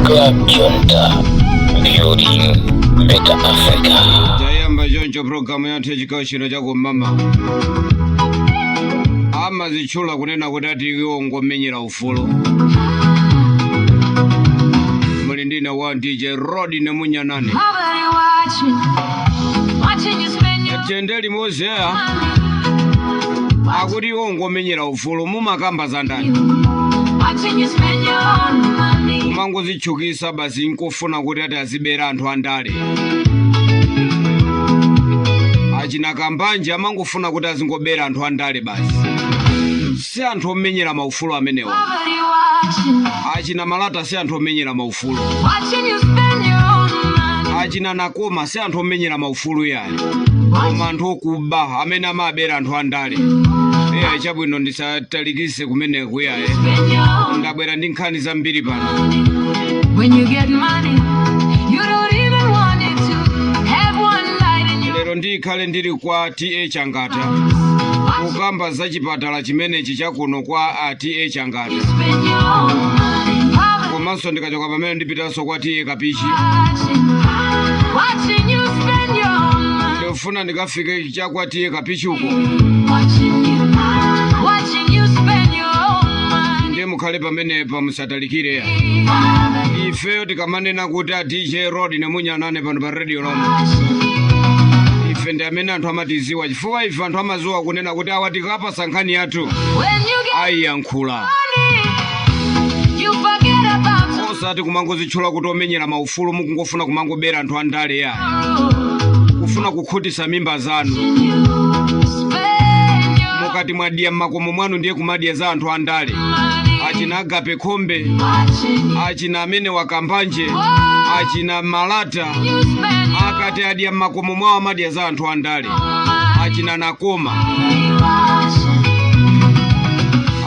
Club Junta, building better Africa. Tayamba choncho programu yathu yachigawo chino chakum'mawa. Amazitchula kunena kuti ati iwo ngomenyera ufulu. Muli ndine wa DJ Rod Nemunyanane. Nobody watching, watching you spend your Tiyende limodzi ya money. Akuti iwo ngomenyera ufulu, mumakamba za ndani? Watching you spend your own money. Kumangozitchukisa basi, nkufuna kuti ati azibera anthu andale. Achina Kambanje amangofuna kuti azingobera anthu andale basi, si anthu omenyera maufulu amenewa. Nobody watching, Achina Malata si anthu omenyera maufulu. Watching you spend your own money. Achina Nakoma si anthu omenyera maufulu yayi, koma anthu okuba amene amabera anthu andale. Iya, chabwino, ndisatalikise kumeneko yayi. Spend your own Ndabwera ndi nkhani zambiri pano. Money. When you get money, you don't even want it to have one light in your Lero ndikhale ndili kwa TA Changata house. kukamba za chipatala chimenechi chakuno kwa a TA Changata. You spend your own money. Poverty Komanso ndikachoka pamene ndipitanso kwa TA Kapichi. watching, watching you spend your own money. Ndikufuna ndikafike cha kwa TA Kapichi uko. Watching you spend your own money. Ndiye mukhale pamenepa, musatalikire. Ifeyo tikamanena kuti a DJ Rod Nemunyanane pano pa Radio Lomwe, ife ndi amene anthu amatiziwa, chifukwa ife anthu amaziwa kunena kuti awa tikapasa nkhani yathu When you get ayiyankhula. money, you forget about Osati kumangozitchula kuti omenyera maufulu, mukungofuna kumangobera anthu andale ya tomorrow. kufuna kukhutisa mimba zanu. You spend your Mukati mwadiya mmakomo mwanu, ndiye kumadya za anthu andale. Money. Achina Agape Khombe, Watching you, achina amene wakambanje, achina Malata, you spend your akati adya mmakomo mwawo amadya za anthu andale. Money. Achina Nakoma, Watching,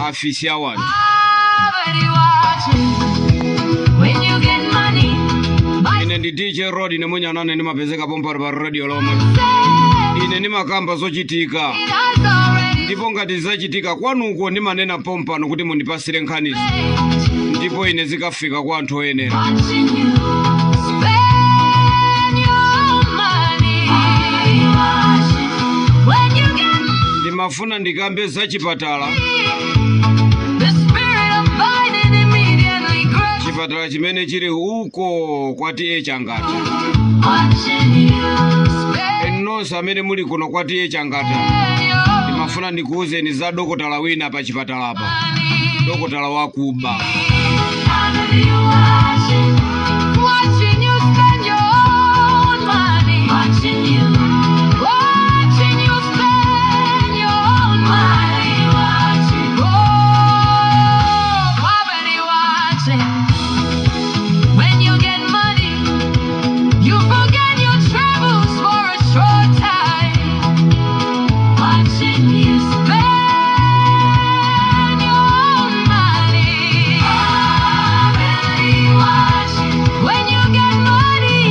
afisi awanthu. poverty watching. When you get money, buy Ine ndi DJ Rod Nemunyanane, ndimapezeka pompano pa Radio Lomwe. Ine ndimakamba zochitika it has already ndipo ngati zachitika kwanuko ndimanena pompano kuti mundipasire nkhanizo, ndipo ine zikafika kwa anthu oyenera. Watching you spend your money. When you get Ndimafuna ndikambe zachipatala, the spirit of Biden immediately grows. chipatala chimene chili uko kwa TA Changata. Watching you spend Inu nonse amene muli kuno kwa TA Changata, your ndimafuna ndikuwuzeni za dokotala wina pa chipatalapa, money. dokotala wakuba. Poverty watching, watching you spend your own money. Watching you spend your own money. Watching, oh, poverty watching. When you get money, you forget your troubles for a short time. Watching you spend your own money. Poverty watching. When you get money,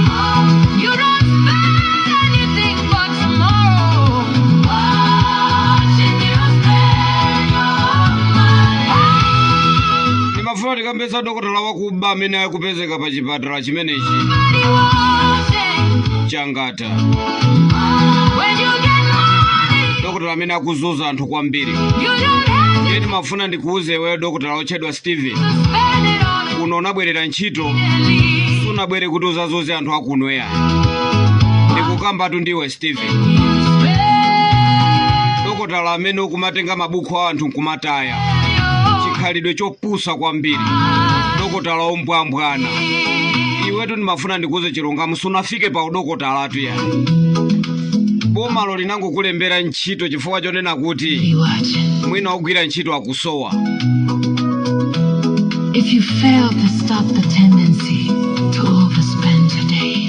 you don't spend anything for tomorrow. Watching you spend your money. Ndimafuna ndikambe za dokotala wakuba amene akupezeka pa chipatala chimenechi Poverty watching. Changata. When you get money, Dokotala amene akuzunza anthu kwambiri. You don't have Ndiye ndimafuna ndikuuze iweyo dokotala otchedwa Steven, to spend it on kuno unabwerera ntchito, immediately. sunabwere kuti uzazuze anthu akuno ya. Ndikukambatu ndiwe Steven, dokotala amene ukumatenga mabuku a anthu nkumataya, chikhalidwe chopusa kwambiri, dokotala ombwambwana iwetu. Ndimafuna ndikuuze chilungamo, sunafike pa udokotalatu ya. Bomalo linangokulembera ntchito chifukwa chonena kuti Watching. mwina ogwira ntchito akusowa. If you fail to stop the tendency to overspend today.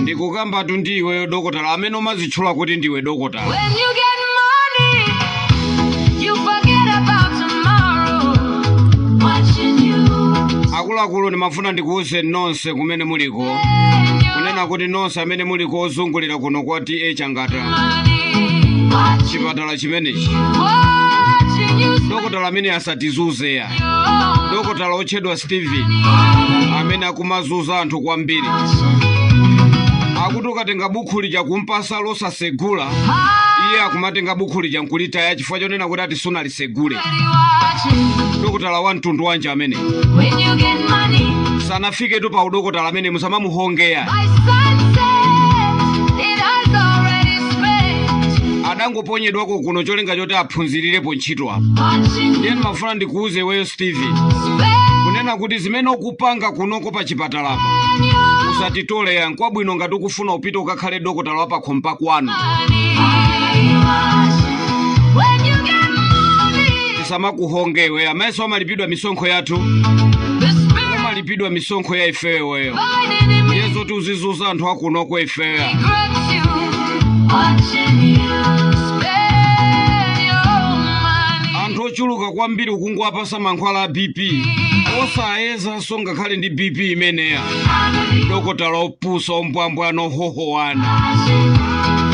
Ndikukambatu ndi iweyo dokotala amene umazitchula kuti ndiwe dokotala. When you get money, you forget about tomorrow. Watching you Akuluakulu, ndimafuna ndikuuze nonse kumene muliko spend your kunena kuti nonse amene muliko ozungulira kuno kwa TA Changata, money. Watching, chipatala chimenechi, watching you spend dokotala amene asatizuze ya your Dokotala otchedwa Steven amene akumazuza anthu kwambiri, akuti ukatenga bukhu lija kumpasa losasegula, iye akumatenga bukhu lija nkulitaya chifukwa chonena kuti ati sunalisegule. Dokotala wa mtundu wanji amene When you get money, sanafiketu pa udokotala amene musamamuhongeya. by sunset, it has already spent. Adangoponyedwako kuno cholinga choti aphunzirirepo ntchito apo. Watching Ndiye ndimafuna ndikuuze iweyo Steven spend kunena kuti zimene ukupanga kunoko pa chipatalapa your usatitoleya. Nkwabwino ngati ukufuna upite ukakhale dokotala wa pakhomo kwanu. money. When you get money, Tisamakuhonge iweyo. Amayeso amalipidwa misonkho yathu, the spirit amalipidwa misonkho ya ifeyo iweyo. fighting in me Ndiye zoti uzizuza anthu akunoko ifeyo. regrets you. Watching you spend your money. Anthu ochuluka kwambiri ukungowapasa mankhwala a BP osayezanso ngakhale ndi BP imeneya. Dokotala opusa, ombwambwana, ohohowana.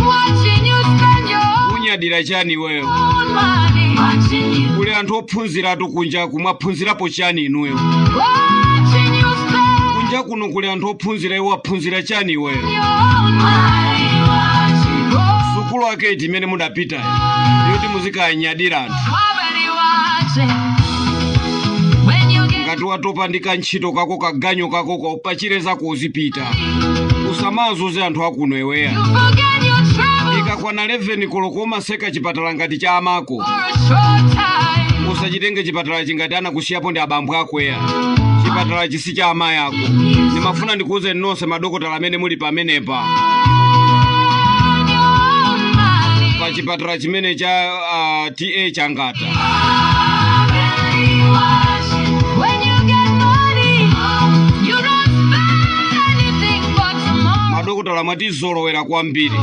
Watching you spend your Unyadira chani iweyo? own money. Watching you. Kuli anthu ophunziratu kunja, kumwaphunzirapo chani inuyo? Watching you spend Kunja kuno kuli anthu ophunzira, iwo aphunzira chani iweyo? your own money. Watching oh, Sukulu ake iti imene mudapitayo yoti muzikanyadira anthu? poverty watching. When you get Ngati watopa ndi kantchito kako, kaganyo kako, kaupachire zako uzipita, usamazuze anthu akuno iweya. you forget your troubles Ikakwana 11 koloko umaseka chipatala ngati cha amako. for a short time. Usachitenge chipatala chingati anakusiyapo ndi abambo ako eya. Chipatala chisi cha amayi ako. Ndimafuna ndikuuze nonse madokotala amene muli pamenepa Spend your own money. pa chipatala chimene cha TA Changata. Poverty watching. When you get money, you don't spend anything for tomorrow. Madokotala mwatizolowera kwambiri.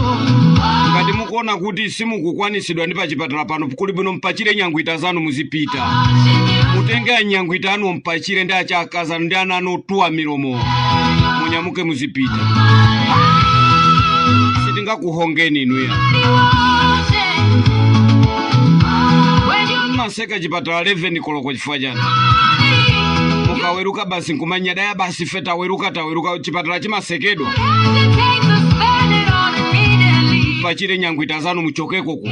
Ngati mukuona kuti simukukwanisidwa ndi pachipatala pano, kuli bwino mpachire nyangwita zanu muzipita. Mutenge anyangwita anu mpachire ndi achakazanu ndi ana anu otuwa milomo, munyamuke muzipita. Sitingakuhongeni inuya. Mmaseka chipatala 11 koloko chifukwa chani? Mukaweruka basi nkumanyadaya basi, fe taweruka, taweruka. Chipatala chimasekedwa? Pachire nyangwita zanu muchokeko ku.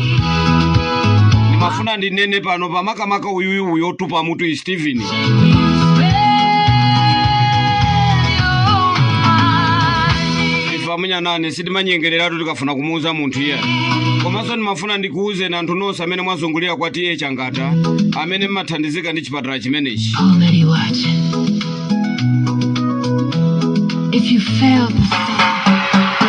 Ndimafuna ndinene pano pamakamaka uyuyu uyo otupa mutu i Steven. Ife amunyanane sitimanyengereratu tikafuna kumuuza munthu iye. Komanso ndimafuna ndikuuzeni anthu nonse amene mwazungulira kwa TA Changata, amene mmathandizika ndi chipatala chimenechi. Already watching. If you fail to stop,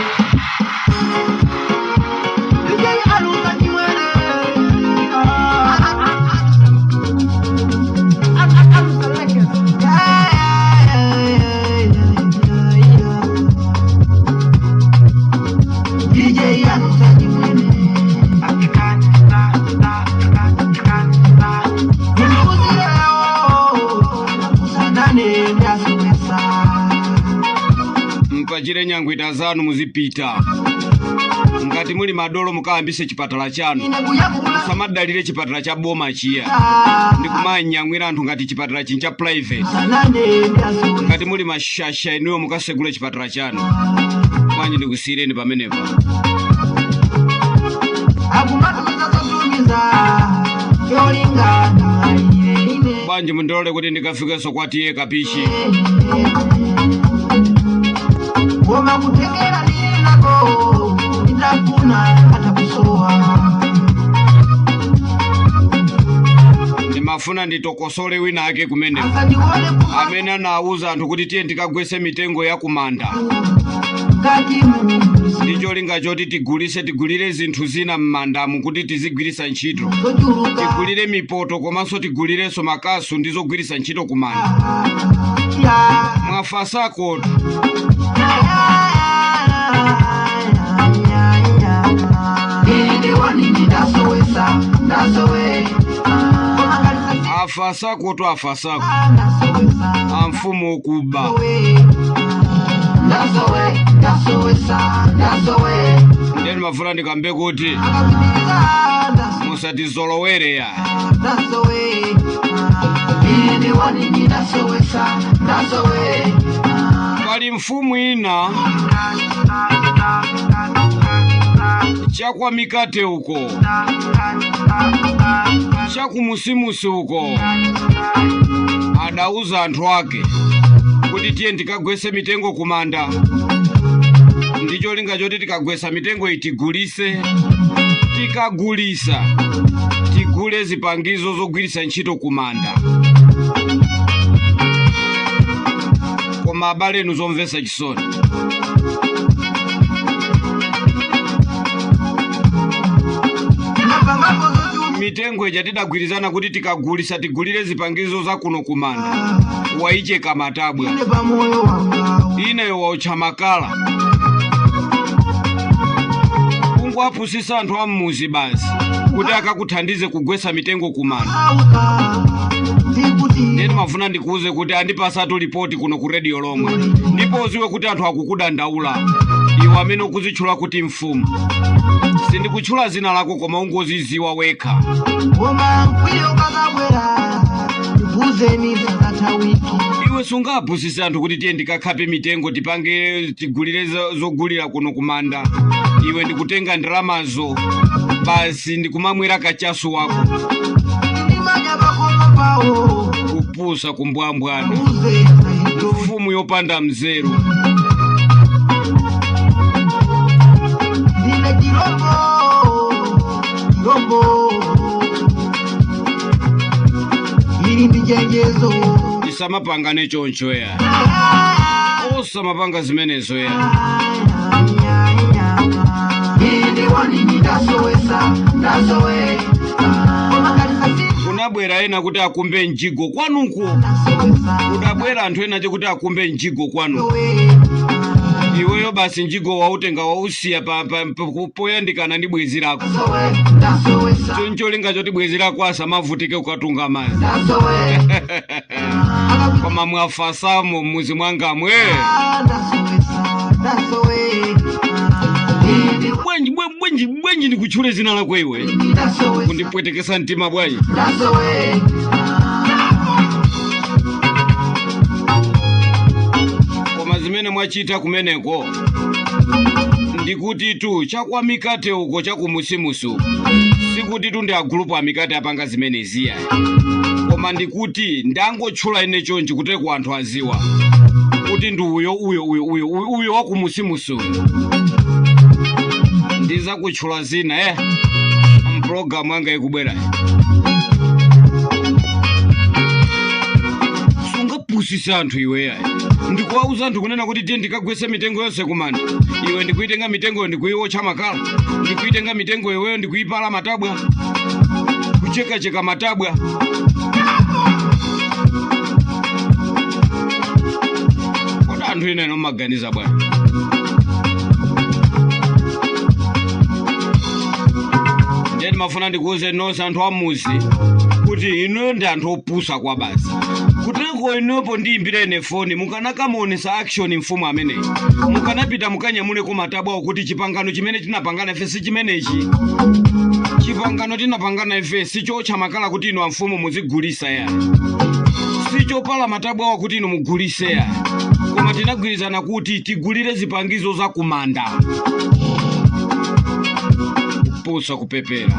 Mpachire nyangwita zanu muzipita. Ngati muli madolo mukayambise chipatala chanu, musamadalire chipatala cha boma chiya ndikumanyamwira anthu ngati chipatala chincha private. Ngati muli mashasha inuyo mukasegule chipatala chanu. Bwanji ndikusiyireni pamenepa. Akumatumiza zotumiza cholingana ine. Bwanji mundilole kuti ndikafikenso kwa TA Kapichi. Koma kutekera ndinako nditafuna atakusowa. Ndimafuna nditokosole wina ake kumeneko Asandione kuwa amene anawuza anthu kuti tiye tikagwese mitengo ya kumanda ngati munthu ndi cholinga choti tigulise, tigulire zinthu zina m'mandamu kuti tizigwirisa ntchito. Zochuluka. Tigulire mipoto komanso tigulirenso makasu ndi zogwirisa ntchito kumanda. Ya. Mwafasako. Ndasowesa ndasowe. Afasako to, afasako amfumu okuba. Ndasowe ndasowesa ndasowe. Ndeni mafuna ndikambe kuti Akapitiriza musatizolowere ya. ndasowe ine wanini. Ndasowesa, ndasowe. Pali mfumu ina chakwa mikate uko, chakumusimusi uko, adauza anthu ake kuti tiye tikagwese mitengo kumanda, ndicho linga choti tikagwesa mitengo itigulise, tikagulisa tigule zipangizo zogwiritsa ntchito kumanda. Koma abalenu, zomvetsa chisoni, Napangapo zochuluka. mitengo ija tidagwirizana kuti tikagulisa tigulire zipangizo za kuno kumanda, waicheka matabwa. Ine pamoyo wanga. Ineyo wautcha makala, kungoapusisa anthu ammuzi basi kuti akakuthandize kugwesa mitengo kumanda. Auka ndikuti. Ndiye ndimafuna ndikuuze kuti andipasatu lipoti kuno ku rediyo lomwe, ndipo uziwe kuti anthu akukudandaula iwe amene ukuzitchula kuti mfumu. Sindikutchula zina lako, koma ungoziziwa wekha. Koma mkwiyo kakabwera, ndibuzeni zakatha wiki. Iwe sungapusise anthu kuti tiye ndikakhape mitengo, tipange tigulire zogulira kuno kumanda, iwe ndikutenga ndalamazo basi ndikumamwera kachasu wako. Ndimanya pakoma pawo. Kupusa, kumbwambwana. Uze zaito. Mfumu yopanda mzeru. Ndine chirombo, chirombo. Ili ndi chenjezo. Tisamapangane choncho ya, osamapanga zimenezo ya. Ili ndi wanini, ndasowesa, ndasowe. Koma ngati sasi. Kunabwera ena kuti akumbe mjigo kwanuko. Ndasowesa. Kudabwera anthu ena kuti akumbe mjigo kwanu, iweyo basi mjigo wautenga, wausiya poyandikana ndi bwenzi lako. Ndasowe, ndasowesa. Choncho linga choti bwenzi lako asamavutike kukatunga madzi. Ndasowe. Koma mwafasamo mmuzi mwangamwe. Ndasowesa, ndasowe. Ili Bwanji, bwanji, bwanji ndikutchule zina lako iwe? ndasowesa. Kundipwetekesa mtima bwanji? Ndasowe. Koma zimene mwachita kumeneko, ndikuti tu chakwa mikate uko, chakumusimusi uko, sikuti tu ndi agulupu amikate apanga zimeneziya, koma ndikuti ndangotchula ine chonchi kuti ku anthu aziwa kuti ndi uyo, uyo, uyo, uyo, uyo, uyo wakumusimusi uyo. Ndizakutchula zina mpulogalamu yanga ikubwerayi. Sungapusise anthu iwe yayi. Ndikuwauza anthu kunena kuti tiye ndikagwese mitengo yonse kumanda, iwe ndikuitenga mitengoyo ndikuiwotcha makala, ndikuitenga mitengo iweyo ndikuipala matabwa, kuchekacheka matabwa. Kodi anthu ena ino mmaganiza bwana? Ndiye ndimafuna ndikuuze nonse anthu amuzi kuti inuyo ndi anthu opusa kwa basi. Kuteko inuyopo ndiyimbire ine foni, mukanakamuonesa action mfumu ameneyi, mukanapita mukanyamuleko matabwawo kuti chipangano chimene tinapangana ife si chimenechi. Chipangano tinapangana ife sichotcha makala kuti inu amfumu muzigulisa ya, sichopala matabwawo kuti inu mugulise ya, koma tinagwirizana kuti tigulire zipangizo za kumanda. Kupusa, kupepera.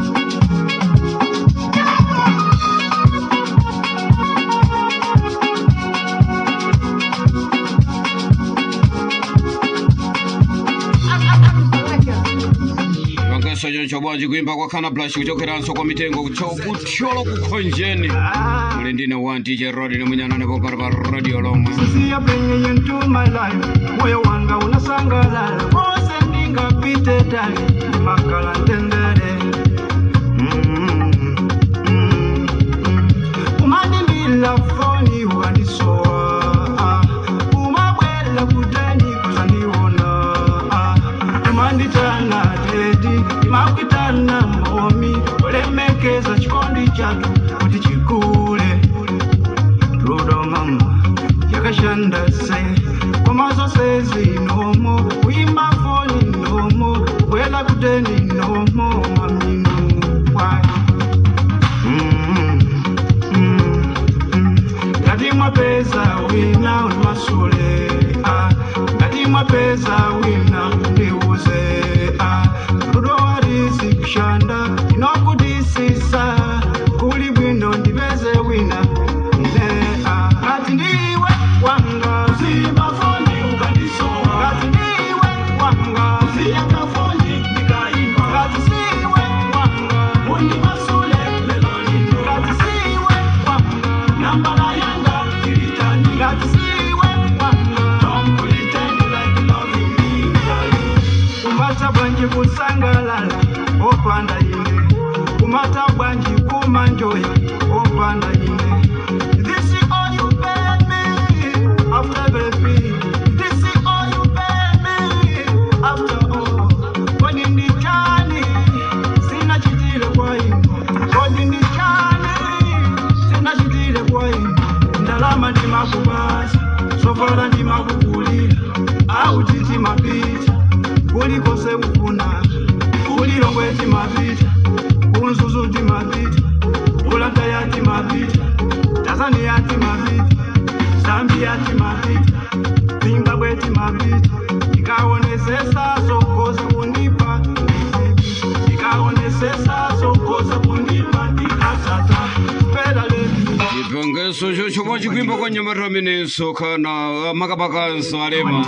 Vangaso choncho bwanji? Kuimba kwa Khana Blush, kuchokeranso kwa mitengo kuthyolo kukhonjeni. Muli ndine 1 DJ Rod nemunyanane popari pa radio lomwe. Siya bringing into my life, moyo wanga unasangalala, wose ndingapite tali makala ntendere. Umandimbila foni wandisowa, umabwela kudeni kuzandiona, umanditana daddy, imakwitana mommy, olemekeza chikondi chatu kuti chikule. Rudo mama yakashanda se koma zose zinomo, kuimba foni nomo, kwela kudeni nomo, mamino why? Ngati mwapeza. Zovala ndimakukulira auti timapita kulikose kufuna kulilongwe timapita kunzuzu timapita ulantaya timapita Tanzania timapita Zambia timapita Zimbabwe timapita tikaonesesa sokoza kundipa tikaonesesa sokoza kundipa ndikasata pedale. Chipengeso chochomwa chikuimba kwa nyamata amenenso kana makapakanso alema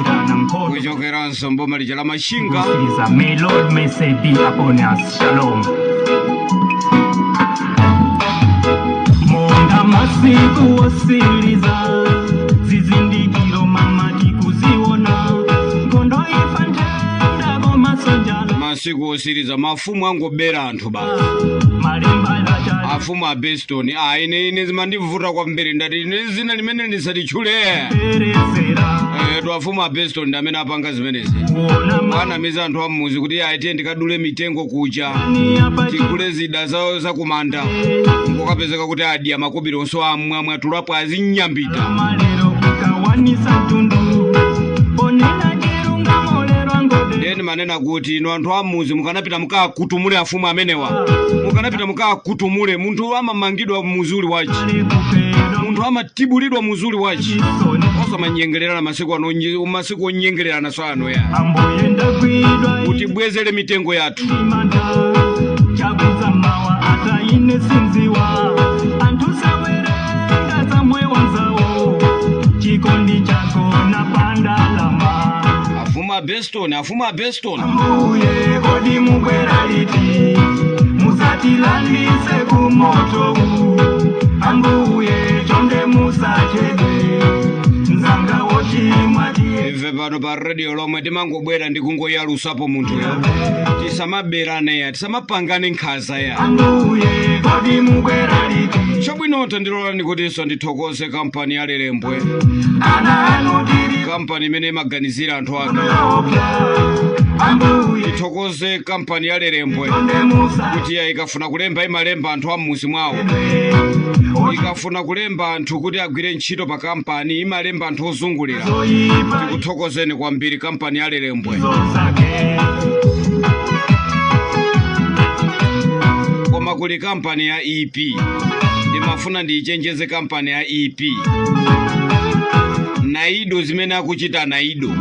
kuchokeranso mboma lija la Machinga. May Lord mercy be upon us. Shalom. Monga masiku osiliza zizindikiro mama tikuziona nkondo ifa ntenda komasonjala. Masiku osiriza mafumu angobera anthu basi. Malemba lachali. Afumu a Beston, ah, ine zimandivuta kwambiri, ndati ine zina limene ndisatitchule. Peresera. Eh, afumu a Beston ndi amene apanga zimenezi. Kuona Anamiza anthu amuzi kuti ayi, ndikadule mitengo kuja mani apachi. tigule zida zawo zakumanda, ngokapezeka kuti adya makobiri onso amwamwe atulapo azinyambita. Malero kukawanisa mtundu onena chilungamo lero angode. Ndeni manena kuti inu anthu amuzi mukanapita mukakutumule afumu amenewa, mukanapita mukakutumule. Munthu amamangidwa muzi uli wachi, Alikupedwa. munthu amatibulidwa muzi uli wachi. Chisoni. Osamanyengererana masiku ano, masiku onyengererana so ano ya Ambuye ndagwidwa. Kuti bwezere mitengo yathu. Imanda chakuzamawa ataine sinziwa anthu sawerenga zamwe wanzawo chikondi chako napandalama. Afumu a Beston, afumu a Beston. Ambuye kodi mubwera liti musatilandise kumoto? Ambuye chonde musachedwe mzanga wochimwa tiye. Ife pano pa radio lomwe timangobwera ndi kungoyalusapo munthuyo. Tisamaberane ya, tisamapangane nkhaza ya. Ambuye kodi mubwera liti? Chabwino, tandilolani kutinso ndithokoze kampani ya Lelembwe, Ana anu tili kampani imene imaganizira anthu ake. yoopya ambuye. Tithokoze kampani ya Lelembwe Chonde musa kuti ya ikafuna kulemba imalemba anthu am'muzi mwawo, ikafuna kulemba anthu kuti agwire ntchito pa kampani imalemba anthu ozungulira. Zoyipa. Tikuthokozeni kwambiri kampani ya Lelembwe. Zozake. Koma kuli kampani ya EP, ndimafuna ndiyichenjeze kampani ya EP naido zimene akuchita naido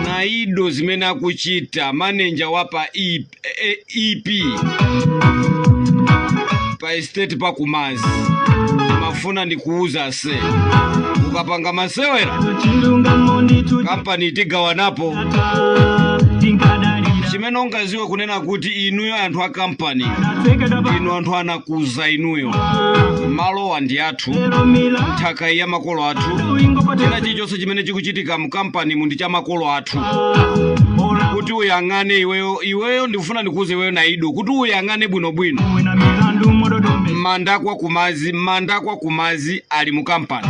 naido zimene akuchita maneja wa pa EP pa estate pa Kumazi, ndimafuna ndikuuza se ukapanga masewera Chilungamo ndithu. kampani itigawanapo. Tata tinkadalira. Chimene ungaziwe kunena kuti inuyo anthu a kampani, Natsekedwa pa inu anthu anakuza inuyo, malowa ndi athu, lero mila nthaka ya makolo athu, china chilichonse chimene chikuchitika mu kampani mu ndi cha makolo athu. Kuti uyang'ane iweyo, iweyo ndikufuna ndikuuze iweyo naido kuti uyang'ane bwinobwino manda kwa Kumazi, manda kwa Kumazi ali mu kampani,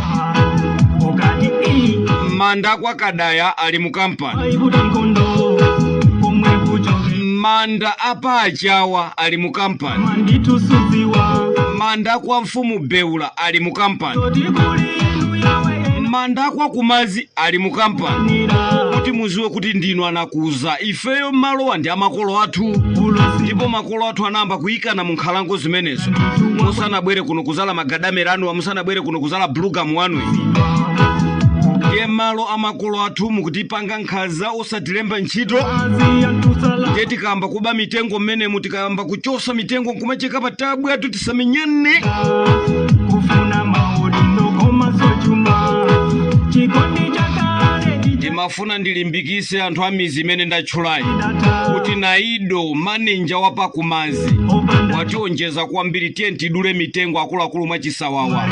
manda kwa Kadaya ali mu kampani, manda apa Achawa ali mu kampani, manda kwa mfumu Beula ali mu kampani, manda kwa Kumazi ali mu kampani. Kuti muziwe kuti ndinu anakuza, ifeyo malowa ndi amakolo athu, ndipo makolo athu anayamba kuyikana mu nkhalango zimenezo musanabwere kuno kuzala magadamera anuwa, musanabwere kuno kuzala blugamu wanuyi. Ndiye malo amakolo athu mukutipanga nkhaza osatilemba ntchito. Ndiye tikayamba kuba mitengo mmenemu, tikayamba kuchosa mitengo nkumacheka patabwa atu, tisamenyane. Kufuna maulino komasochuma chikondi chakale. Ndimafuna ndilimbikise anthu a mizi imene ndatchulayi kuti naido maneja wa pakumazi wationjeza kwambiri. Tiye tidule mitengo akuluakulu mwachisawawa,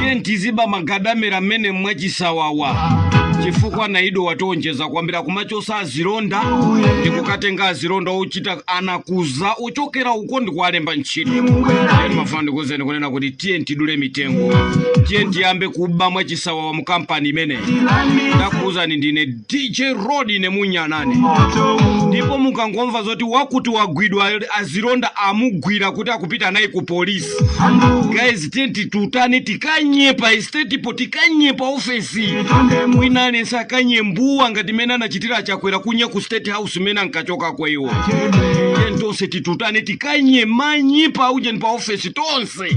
tiye tiziba magadamera mmene mwachisawawa, chifukwa naido wationjeza kwambiri. Akumachosa azilonda ndikukatenga azilonda ochita anakuza ochokera uko ndikuwalemba ntchito. Mafuna ndikuuzeni kunena kuti tiye tidule mitengo, tiye tiyambe kuba mwachisawawa mu kampani imeneyi. Ndakuuzani ndine DJ Rod, ine munyanane. Ndipo mukangomva zoti wakuti wagwidwa, azilonda amugwira kuti akupita naye ku polisi, guys, tiye titutane, tikanye pa estate po, tikanye pa ofesi. Mwina aliyense akanye mbuwa ngati mene anachitira Achakwera kunye ku State House mene ankachokako iwo. Tiye tonse titutane, tikanye manyi pa ujeni, pa ofesi tonse.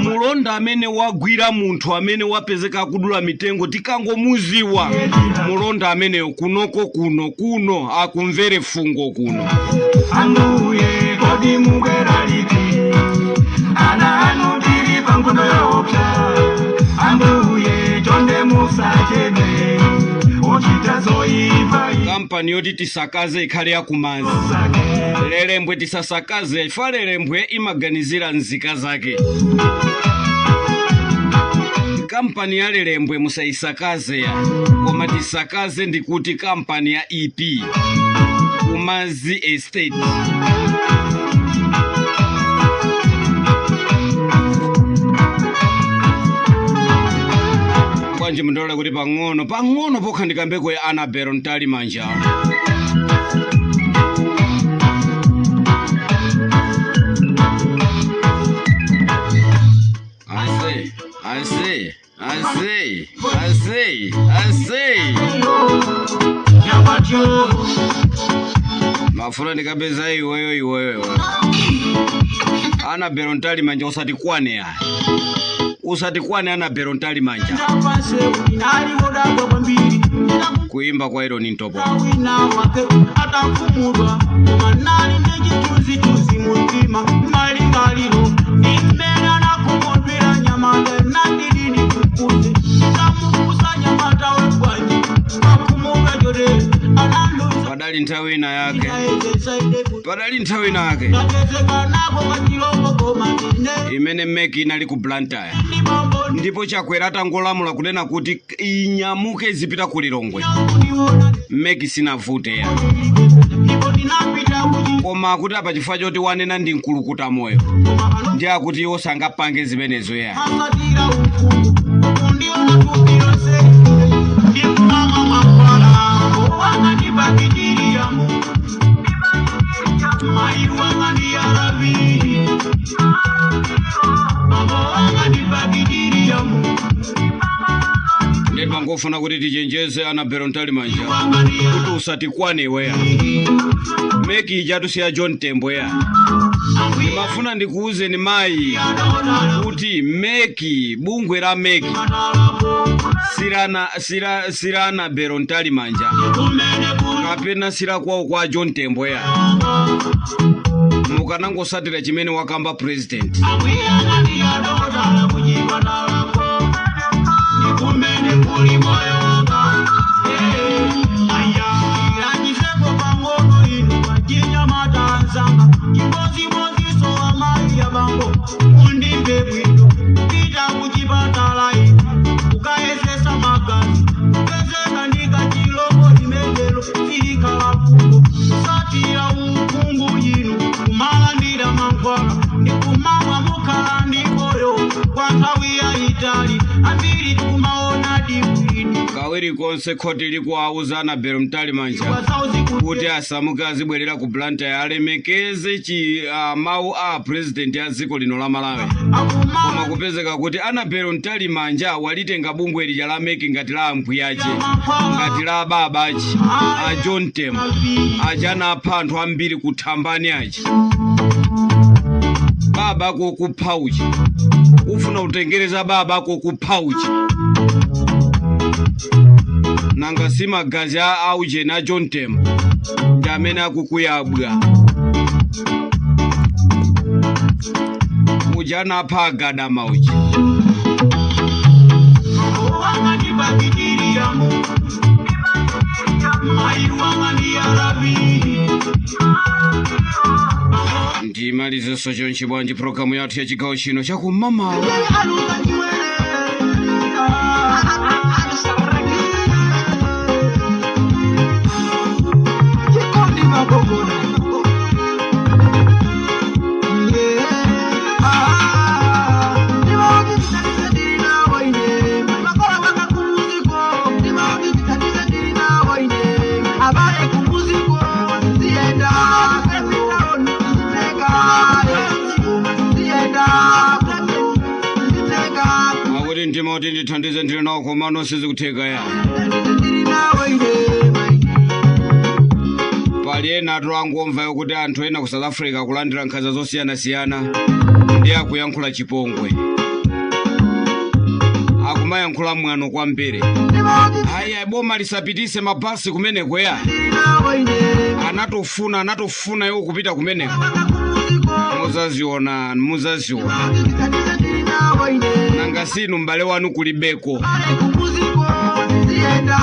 Mulonda amene wagwira munthu amene wapezeka akudula mitengo, tikangomuziwa mulonda ameneyo kunoko, kuno kuno akumvere fungo kuno. Ambuye, kodi mubwera liti? Ana anu tili pangozi yoopsa. Ambuye, chonde musachedwe, ochita zoyipa Kampani yoti tisakaze ikhale yakumazi zake. Lelembwe tisasakaze, ifa Lelembwe imaganizira nzika zake. Kampani ya Lelembwe musayisakaze ya, koma tisakaze ndikuti kampani ya EP Kumazi Estate. Bwanji mundilole kuti pang'ono pang'ono pokha ndikambeko ya Annabel Mtalimanja. Ase, ase, ase, ase, ase. Mafuna ndikapeza iweyo, iweyo, iweyo. Annabel Mtalimanja, usatikwane ya, usatikwane, Annabel Mtalimanja. Kuimba kwa ilo ni ntopo. Wina wake atakumudwa, koma nali ndi chithunzithunzi mumtima, malingaliro ndimene nakumudwira nyamata nandilini kukuze ndamukusa nyamata webwanji wakumudwa chotere analuza. Padali nthawi ina yake, padali nthawi ina yake Tatezeka nako kachilombo, koma ndine imene MEC inali ku Blantyre ndibambo ndipo Chakwera atangolamula kunena kuti inyamuke izipita ku Lilongwe, ndikuona MEC sinavute ya. Ndipo ndinapita kuchi Koma akuti apa chifukwa choti wanena ndi mkulukuta moyo, Koma ano ndi akuti iwo sangapange zimenezo ya. Asatira uku ukundiona tupilose ndikumama mwakwala wanga ndipakitiriyamu mai wanga ndiyaravi baba wanga ndipakitiriyamu. Ndiye pangofuna kuti tichenjeze Annabel Mtalimanja Wanga ndiya kuti usatikwane iweya. MEC ijatu siya John Tembo ya. Ndimafuna ndikuuzeni mayi kuti MEC, bungwe la MEC sirana sira sira Annabel Mtalimanja kapena sira kwawo kwa John Tembo ya. Mukanangosatira chimene wakamba president. Amwiyanga ndiyadotala kuchipatalako ndikumene kuli moyo wanga. Aya ilanjiseko pang'ono inu pachinyamata anzanga, chimodzimodzinso amayi abambo, mundimve bwino. Kupita kuchipatala inu kukayezesa magazi, kupezeka ndikachilombo limenelo silikhala fungo. Kusatira uphungu inu kumalandira mankhwala ndikumamwa, mukhala ndi moyo kwa nthawi yayitali. Ambiri tikumaona dibwino. Kawiri konse khoti likuwauza Annabel Mtalimanja kuti asamuke azibwerera ku Blantyre, alemekeze chi mawu a president a dziko lino la Malawi, koma kupezeka kuti Annabel Mtalimanja walitenga bungwe lija la MEC ngati la ambuyache, ngati la ababachi a John Tembo aja anapha anthu ambiri kuthambani aja. Baba kokupha uchi, ufuna kutengereza baba kokupha uchi, nanga si magazi a aujeni a John Tembo ndi amene akukuyabwa uja anapha agadama uja. Wanga ndipakitiriyamu mai wanga ndiyaravi. Ndimalizenso chonchi bwanji programu yathu ya chigawo chino chakumamawa. Aluza chiwere. Chikondi magogona. Abale kumuziko. Mtima kuti ndithandize ndili nawo, komano sizikutheka ya. Ndili nawe ine mayi. Pali ena atu angomva kuti anthu ena ku South Africa kulandira nkhanza zosiyanasiyana, ndi akuyankhula chipongwe, akumayankhula mwano kwambiri. Ayi, boma lisapitise mabasi kumeneko ya. Ndili nawe ine. Anatofuna, anatofuna iwo kupita kumeneko. Muzaziona, muzaziona. Ndili nawe ine. Nanga sinu m'bale wanu kulibeko? Ale kumuziko ziyenda.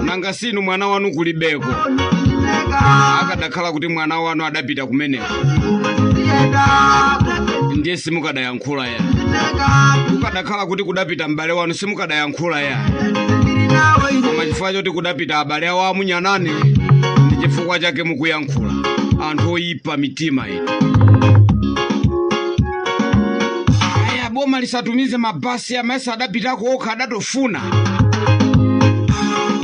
Nanga sinu mwana wanu kulibeko? Akadakhala kuti mwana wanu adapita kumeneko, ndiye simukadayankhula ya. Kukadakhala kuti kudapita m'bale wanu, simukadayankhula ya. Koma chifukwa choti kudapita abale awo amunyanani, ndi chifukwa chake mukuyankhula. Anthu oyipa mitima ino. Aya, boma lisatumize mabasi, amese adapitako okha, adatofuna.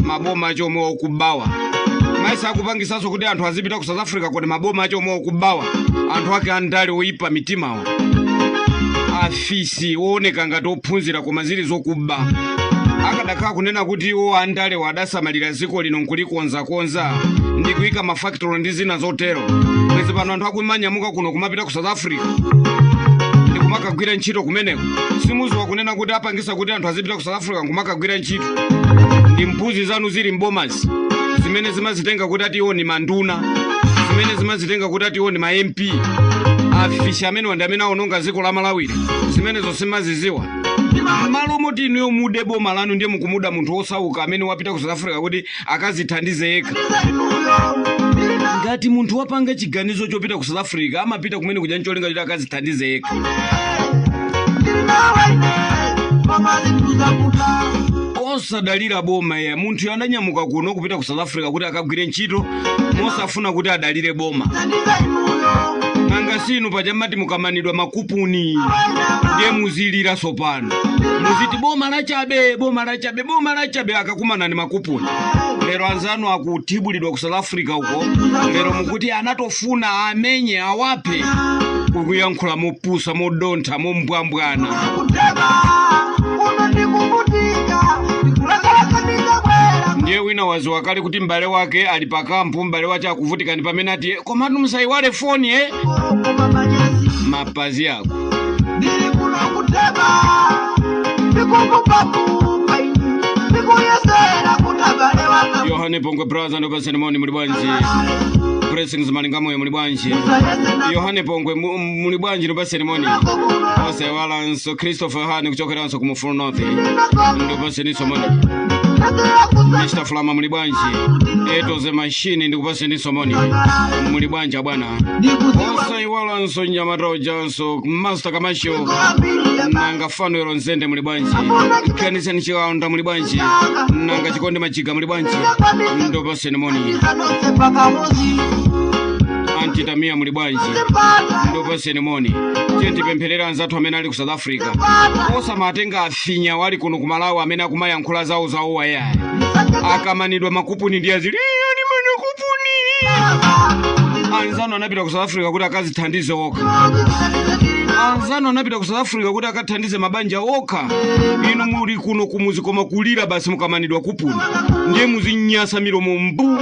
Maboma acho omwe okubawa maisa akupangisanso kuti anthu azipita ku South Africa. Kodi maboma acho omwe okubawa, anthu ake andale oyipa mitimawa, afisi wooneka ngati ophunzira koma zili zokuba. Akadakhala kunena kuti iwo andalewo adasamalira dziko lino nkulikonzakonza ndi kuyika mafactory ndi zina zotero, bwezi pano anthu akumanyamuka kuno kumapita ku South Africa ndi kumakagwira ntchito kumeneko? Simuziwa kunena kuti apangisa kuti anthu azipita ku South Africa nkumakagwira ntchito ndi mbuzi zanu zili mbomazi, zimene zimazitenga kuti ati iwo ni manduna, zimene zimazitenga kuti ati iwo ni ma MP. Afisi amene ndi amene aononga dziko la Malawiri. Zimenezo simaziziwa? Malo moti inuyo mude boma lanu, ndiye mukumuda munthu wosauka amene wapita ku South Africa kuti akazithandize yekha. Ngati munthu wapanga chiganizo chopita ku South Africa, amapita kumene kuja ncholinga choti akazithandize yekha. Osadalira boma ya. Munthu ananyamuka kuno kupita ku South Africa kuti akagwire ntchito mosafuna kuti adalire boma. Nanga sinu pachamati mukamanidwa makupuni, ndiye muzilira sopano, muziti boma lachabe, boma lachabe, boma lachabe. Akakumana ni makupuni lero, anzanu akuthibulidwa ku South Africa uko lero, mukuti anatofuna, amenye, awaphe. Kukuyankhula mopusa, modontha, mombwambwana. Kuteba uno ndikuvutika, ndikulakalaka ndikabwera. Ndiye wina waziwa kale kuti m'bale wake ali pakampu, m'bale wache akuvutika, ndi pamene ati, "Komatu musayiwale foni, eh." Koma manyasi. Mapazi ako. Ndili kuno kuteba, ndikukupakupa ine, ndikuyesera kuti abale wanga. Yohane Pongwe Brother, ndopaseni moni. Muli bwanji? Blessings Malingamoyo, muli bwanji? Yohane Pongwe, muli bwanji? Ndopaseni moni. Osayiwalanso Christopher Hani kuchokeranso ku Mufulu North, ndopaseniso moni. Mr Flama, muli bwanji? Etoze Machine, ndikupaseniso moni. Muli bwanji bwana? Osayiwalanso Nyamata ujanso Master Kamasho. Nanga Fanuelo Nzende, muli bwanji? Kanisani Chiwanda, muli bwanji? Nanga Chikonde Machiga, muli bwanji? Ndopaseni moni. Antitamia, muli bwanji? Ndopaseni moni. Tiye tipempherera anzathu amene ali ku South Africa. Osamatenga afinya wali kuno ku Malawi amene akumayankhula zawo zawo wayayi. Akamanidwa makupuni ndi azili ani makupuni. Anzanu anapita ku South Africa kuti akazithandize okha. Anzanu anapita ku South Africa kuti akathandize mabanja okha. Inu muli kuno kumuzi koma kulira basi mukamanidwa kupuni, ndiye muzinyasa milomo mbu.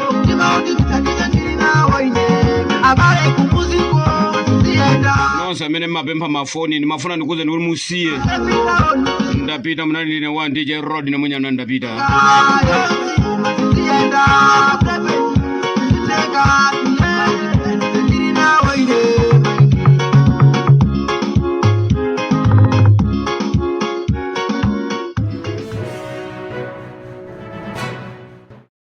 Abale kumuziko ziyenda. Nonse amene mmapempha mafoni, ndimafuna ndikuze ndikuti musiye. Ndapita. Munali ndine wa DJ Rod nemunyana. Ndapita. Ziyenda.